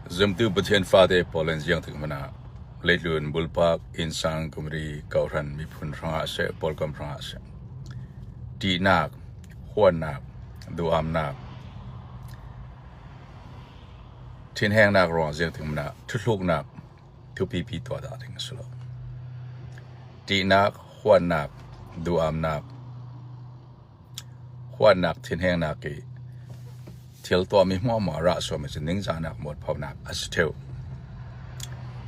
Zumtu Pathian fate pawl in ziang tik hmanh ah leitlun bulpak innsang kumri kohhran miphun hrangah seh pawlkom hrangah seh ṭihnak, huatnak, duamnak, thinhengnak ruang ziang tik hmanh ah thuhluknak thupipi tuah dah ding a si lo. Ṭihnak, huatnak, duamnak, Huatnak thinhengnak i thil tuahmi hmuahhmuah rah suam cu ningzahnak mualphonak a si ṭheo.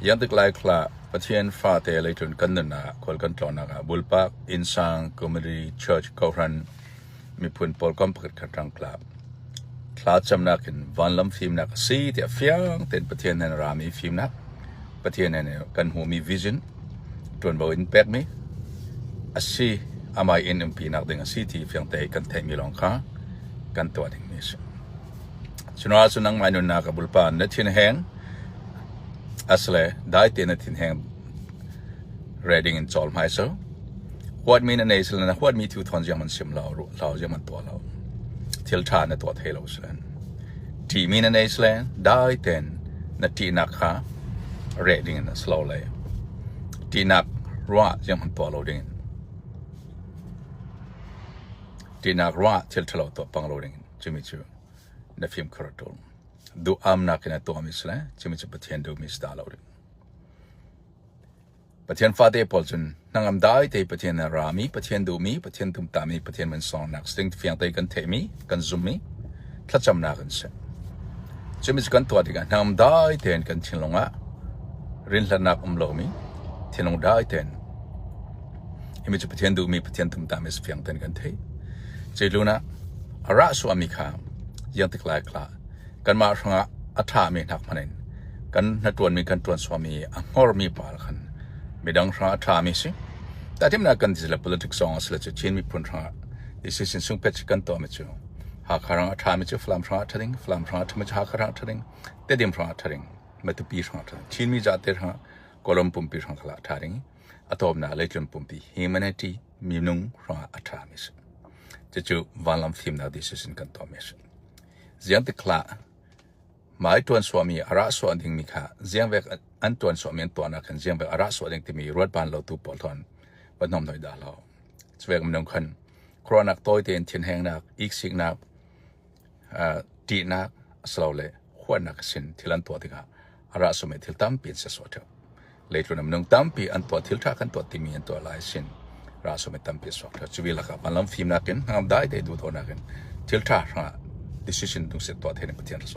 Iangtik lai khla Pathian fate leitlun kan nunnak ah khual kan tlawnnak ah bulpak, innsang, community, church, kawhhran, miphun pawl kom pakhat khat rang kla thla camnak in vanlam fimnak a si tiah fiang tein Pathian he rami fimnak, Pathian he kan hmuhmi vision, ṭuanvo in pekmi a si amah in umpinak ding a si ti fiangte kan theihmi lawng kha kan tuah dingmi a si. Cunaah cun nangmah nunnak a bulpa na thinheng asle dai te na thinheng reading in cawl hmai so huatmi na nei sila na huatmi thu thawn ziang man sim lo lo ziang man tuah lo thil tha na tuah thei lo silen ṭihmi na nei sile dai tein na ṭihnak kha reh dingin a si lo le ṭihnak ruah zeihmanh tuah lo dingin ṭihnak ruah thil ṭhalo tuah pang lo dingin cumi cu na fimkhur a ṭul. Duh-amnak in a tuahmi si le cumi cu Pathian duhmi si dah lo ding. Pathian fate pawl cun hnangam dai te Pathian a rami, Pathian duhmi, Pathian tumtami, Pathian man sawngnak sting fiang te kan theihmi, kan zummi thlacamnak an si. Cumi cu kan tuah tikah hnangam dai tein kan thinlung ah rinhlannak um lomi thinlung dai tein himi cu Pathian duhmi, Pathian tumtami si fiang tein kan theih. Ceilun ah a rah suahmi kha iang tik lai kla kanmah hrangah a ṭhami hnak hmanh in kan hnaṭuanmi kan ṭuan suami a hngormi pa khan midang hrangah a ṭhami si. Tahtimnak kan ti le politics zong a si le cu Chin miphun hrangah decision sungpet kan tuahmi cu Hakha hrangah a ṭhami cu Falam hrangah a ṭha ding, Falam hrangah a ṭhami cu Hakha hrangah a ṭha ding, Tedim hrangah a ṭha ding, Matupi hrangah a ṭha ding, Chinmi zate hrangah Kawlram pumpi hrang kha a ṭha ding. A tawpnak leitlun pumpi humanity minung hrangah a ṭhami si. Cucu vanlam fimnak decision kan tuahmi a si. Ziang tik hlah mah i ṭuan suahmi a rah suah dingmi kha ziang vek an ṭuan suahmi an tuahnak khan ziang vek a rah suah ding timi ruat ban lo tu pawl thon va hnomhnoih dah lo. Cuvek minung khan khuaruahnak tawi tein thinhengnak, iksiknak, ṭihnak asilole huatnak sin thil an tuah tikah a rah suahmi thil tampi an si suah ṭheo. Leitlun a minung tampi an tuah thil ṭha kan tuah timi an tuah lai sin rah suahmi tampi a suak ṭheo. Cuvi lakah vanlam fimnak in hnangam dai te duhdaw nakin thil ṭha hrangah decision tung sit tuah thei ning Pathian.